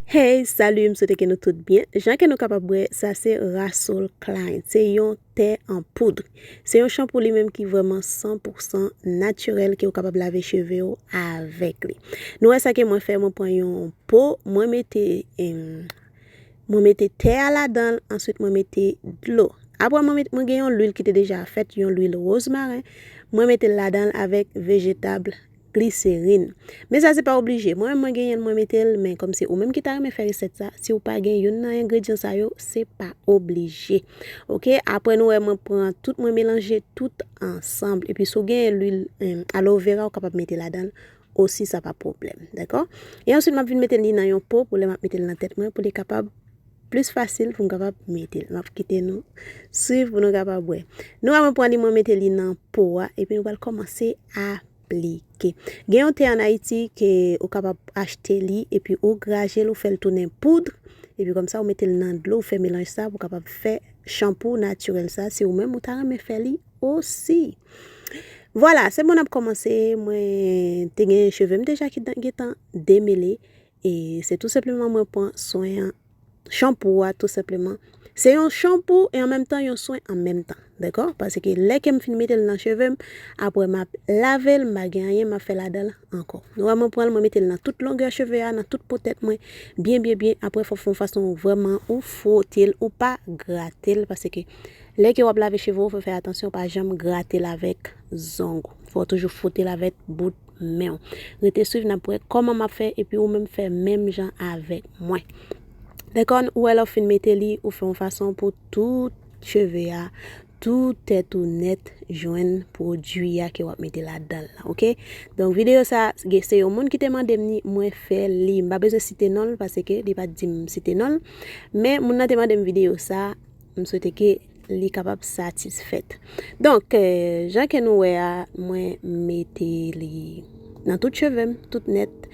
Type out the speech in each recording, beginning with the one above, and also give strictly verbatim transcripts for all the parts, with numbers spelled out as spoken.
Hey, salut, m swete ke nou tout byen. Jan ke nou kapab wè, sa se Rasol Klein. Se yon te an poud. Se yon chanpou li menm ki vrèman san pou san natirèl ke w kapab lave cheve w avèk li. Nou wè sa ke mwen fè, mwen pran yon po, mwen mete, em, mwen mete te a ladan l, answit mwen mete dlo. Apre mwen met, mwen gen yon lwil ki te deja fèt, yon lwil rozmaren, mwen mete l ladan l avèk vejetab gliserin. Men sa se pa oblije. Mwen menm mwen genyen l, mwen mete l, men kòm se ou menm ki ta renmen fè resèt sa, si w pa gen youn nan engredyan sa yo, se pa oblije. Oke, apre nou wè mwen pran tout, mwen melanje tout ansanm. Epi si w genyen lwil, em, aloe vera, ou kapab mete ladan l osi, sa pa pwoblèm, dakò? E answit, m ap vin mete li nan yon po pou lè m ap mete l nan tèt mwen, pou li kapab plis fasil pou m kapab mete l. M ap kite nou swiv pou nou kapab wè. Nou wè mwen pran li, mwen mete li nan po a, epi nou pral kòmanse aplike. Gen yon te ann Ayiti ke ou kapab achte li, epi ou graje l, ou fè l tounen poud, epi kòmsa ou mete l nan dlo, ou fè melanj sa pou kapab fè chanpou natirèl sa, si ou menm ou ta renmen fè li osi. Vwala, se bon, n ap kòmanse. Mwen te gen cheve m deja ki dan-, gentan demele. E se tou senpleman mwen pran swen an, chanpou a tou senpleman. Se yon chanpou e an menm tan yon swen an menm tan. Dakò? Paske lè ke m fin mete l nan cheve m, apre m ap lave l, m pa gen anyen m ap fè ladan l ankò. Nou wè mwen pran l, mwen mete l nan tout longè cheve a, nan tout po tèt mwen, byen, byen, byen. Apre, fò w fè yon fason vrèman ou fwote l, ou pa grate l, paske lè ke w ap lave cheve w, fò w fè atansyon, pa janm grate l avèk zong ou. Fò w toujou fwote l avèk bout men w. Rete swiv, n ap wè kòman m ap fè, epi ou menm fè menm jan avèk mwen. Dakò, ou wè lè w fin mete li, ou fè yon fason pou tout cheve a, tout tèt ou nèt jwenn pwodui a ke w ap mete ladan l la, oke? Donk, videyo sa, se yon moun ki te mande m ni, mwen fè li. M pa bezwen site non l, paske li pa t di m site non l. Men, moun nan te mande m videyo sa, m swete ke li kapab satisfèt. Donk, eh, jan ke nou wè a, mwen mete li nan tout cheve m, tout nèt,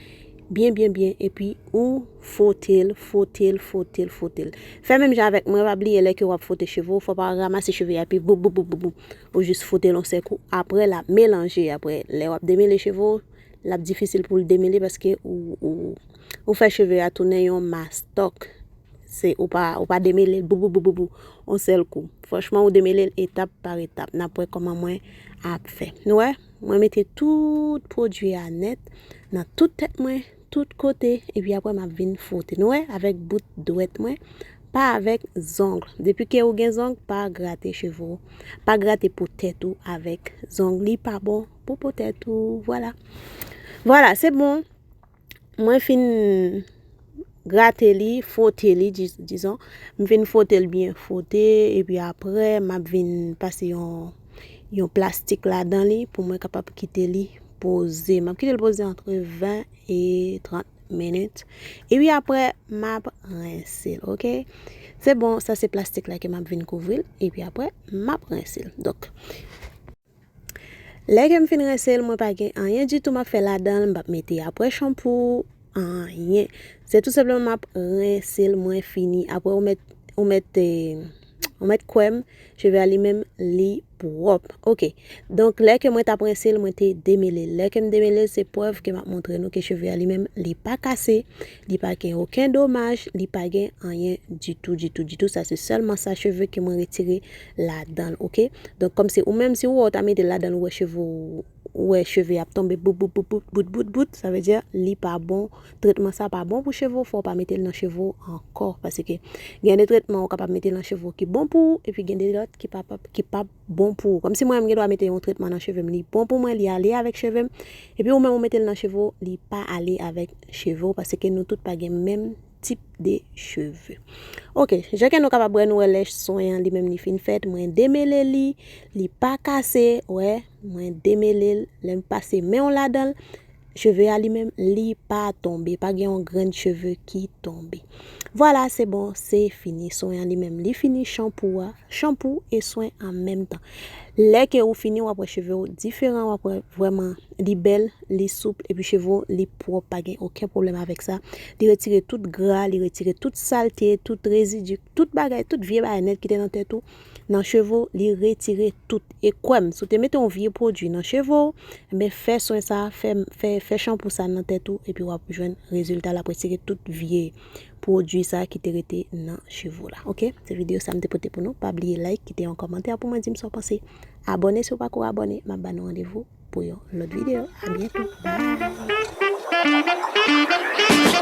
byen, byen, byen, epi ou fwote l, fwote l, fwote l, fwote l. Fè menm jan avèk mwen, pa bliye lè ke w ap fwote cheve w, fò w pa ranmase cheve a, epi boup, boup, boup, boup, boup. Ou jis fwote l yon sèl kou, apre l ap melanje, apre, lè w ap demele cheve w, l ap difisil pou l demele paske ou, ou, ou fè cheve a tounen yon mastòk. Se, ou pa, ou pa demele l, boup, boup, boup, boup, boup, yon sèl kou. Franchman, ou demele l etap pa etap. N ap wè kòman mwen ap fè. Nou wè, mwen mete tout pwodui a nèt, nan tout tèt mwen, tout kote, epi apre m ap vin fwote. Nou wè, avèk bout dwèt mwen, pa avèk zong. Depi ke ou gen zong, pa grate cheve w. Pa grate po tèt ou avèk zong. Li pa bon pou po tèt ou. Vwala. Vwala, se bon. Mwen fin grate li, fwote li, di-, dizon. M fin fwote l byen fwote, epi apre, m ap vin pase yon, yon plastik ladan li pou mwen kapab kite li poze. M ap kite l poze antre ven e trant minit. Epi apre, m ap rense l, oke? Se bon, sa se plastik la ke m ap vin kouvri l, epi apre, m ap rense l. Donk, lè ke m fin rense l, mwen pa gen anyen ditou m ap fè ladan l, m p ap mete apre chanpou, anyen. Se tou senpleman m ap rense l, mwen fini. Apre ou mèt, ou mèt, eh, ou mèt kwè m, cheve a li menm, li pwòp. Oke. Donk, lè ke mwen t ap rense l, mwen te demele l. Lè ke m demele l, se prèv ke m ap montre nou ke cheve a li menm, li pa kase, li pa gen okenn domaj, li pa gen anyen ditou, ditou, ditou. Sa se sèlman sa cheve ke mwen retire ladan l, oke? Donk, kòm se ou menm, si ou wè w ta mete l ladan l, ou wè cheve w, ou wè cheve ap tonbe bout, bout, bout, bout, bout, bout, bout, sa vle di li pa bon. Tretman sa pa bon pou cheve w, fò w pa mete l nan cheve w ankò. Paske gen de tretman ou kapab mete l nan cheve w ki bon pou ou, epi gen de lòt ki pa, pa, ki pa bon pou ou. Kòm si mwen, m gen dwa mete yon tretman nan cheve m, li bon pou mwen, li ale avèk cheve m, epi ou menm ou mete l nan cheve w, li pa ale avèk cheve w, paske nou tout pa gen menm tip de cheve. Oke, jan ke nou kapab wè, nou wè lè swen an li menm li fin fèt, mwen demele li, li pa kase, wè, mwen demele l, lè m pase men w ladan l, cheve a li menm, li pa tonbe, pa gen yon grenn cheve ki tonbe. Vwala, se bon, se fini. Swen an li menm, li fini, chanpou a, chanpou e swen an menm tan. Lè ke ou fini, w ap wè cheve w diferan, w ap wè vrèman li bèl, li soup, epi cheve w li pwòp, pa gen okenn pwoblèm avèk sa. Li retire tout gra, li retire tout salte, tout rezidi, tout bagay, tout vye bagay nèt ki te nan tèt ou, nan cheve w, li retire tout. E kwè m, si w te mete yon vye pwodui nan cheve w, enben fè swen sa, fè, fè, fè chanpou sa nan tèt ou, epi w ap jwenn rezilta, l ap retire tout vye pwodui sa ki te rete nan cheve w la. Oke? Se videyo sa m te pote pou nou. Pa bliye like, kite yon kòmantè pou mwen, di m sa w panse. Abòne si w pako abòne. M ap ba nou randevou pou yon lòt videyo. A byento. Bye!